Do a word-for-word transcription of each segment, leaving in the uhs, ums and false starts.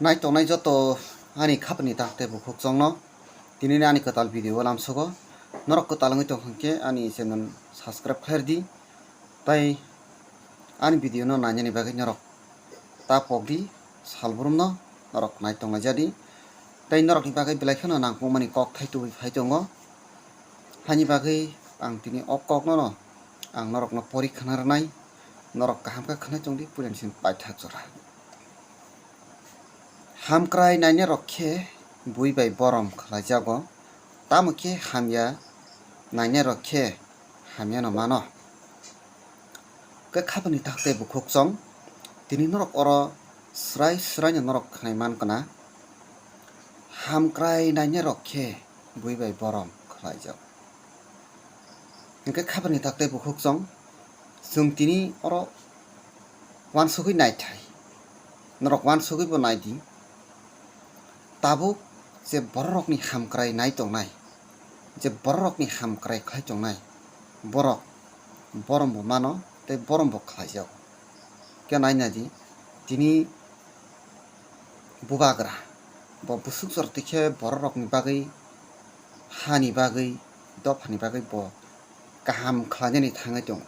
Nai tongnai joto ani khapni tak tei bukhuk chongno tinini ani kwtal video o lamsogo. Norok kwtal wngwi tongkha khe ani channel subscribe khlai rwdi. Tei ani video no nainani bagwi norok ta pokdi, salbrumno norok nai tonglai jadi. Tei norokni bagwi belai kheno nangkukmani kok thai tubui phai tongo. Haini bagwi ang tini o kokno no ang norokno pori khna rwnai, norok kaham khe khwnai tongdi, puila ni simi paithak jora. Hamkrai nainai rok khe bui bai borom khlai jago, tamo khe hamya nainai rok khe hamya no mano. Khe khapani tak tei bukhuk chong, tini norok oro srai srai no norok khwnai man kana, hamkrai nainai rok khe bui bai borom khlai jago. Hingkhe khapani tak tei bukhuk chong, chwng tini oro uansugwi naithai, norok uansugwi bo naidi. Tabuk je bororokni hamkrai nai tongnai, je bororokni hamkrai khlai tongnai, borok borom bo mano tei borom bo khlai jago. Khe nai naidi, tini bubagra bo bwswk jora twi khe bororokni bagwi, hani bagwi, dophani bagwi bo kaham khlainani thangwi tongo.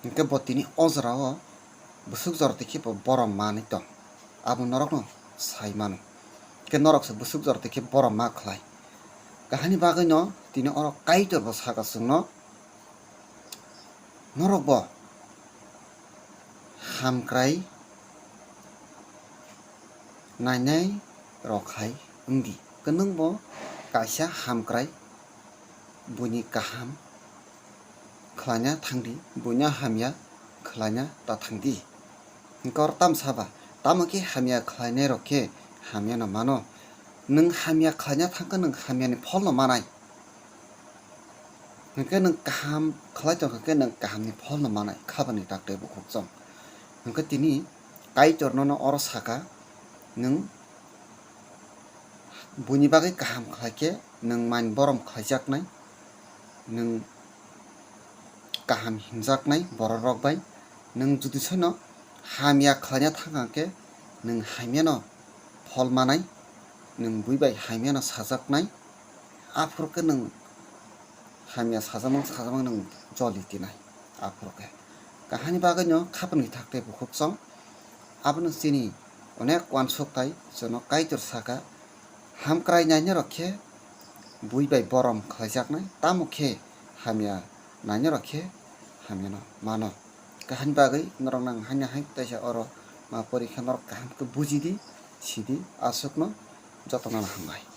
Hingkhe bo tini o jorao bwswk jora twi khe bo borom manwi tong, abo norokno sai mano. Hingkhe norokse bwswk jora twi khe borom ma khlai. Kahani bagwino tini oro Kaitor bo saka chwngno, norok bo hamkrai nainai rok hai wngdi. Khe nwng bo kaisa hamkrai, buini kaham khlaina thangdi, buino hamya khlaina ta thangdi. Hingkhe oro tamo saba, tamo khe hamya khlainai rok khe hamya no mano. Nwng hamya khlaina thangkhe nwng hamyani pholno manai. Hingkhe nwng kaham khlai tongkha khe nwng kahamni pholno manai, khapani tak tei bukhuk chong. Hingkhe tini Kaitor nono oro saka, nwng buini bagwi kaham khlai khe nwng man borom khlaijaknai, nwng kaham himjaknai bororok bai. Nwng jodi soino hamya khlaina thangkha khe nwng hamyano phol manai, nwng bui bai hamyano sajaknai. Aphuru khe nwng hamya sajamang sajamang nwng joli tinai. Aphuru khe kahani bagwino khapani thak tei bukhuk chong. Abono chini onek uansuk tai chwngno Kaitor saka, hamkrai nainai rok khe bui bai borom khlaijaknai, tamo khe hamya nainai rok khe hamyano mano. Kahani bagwi norok nang haino hai teisa oro ma porikha norok kaham khe bujidi, sidi, aswkno jotono hambai.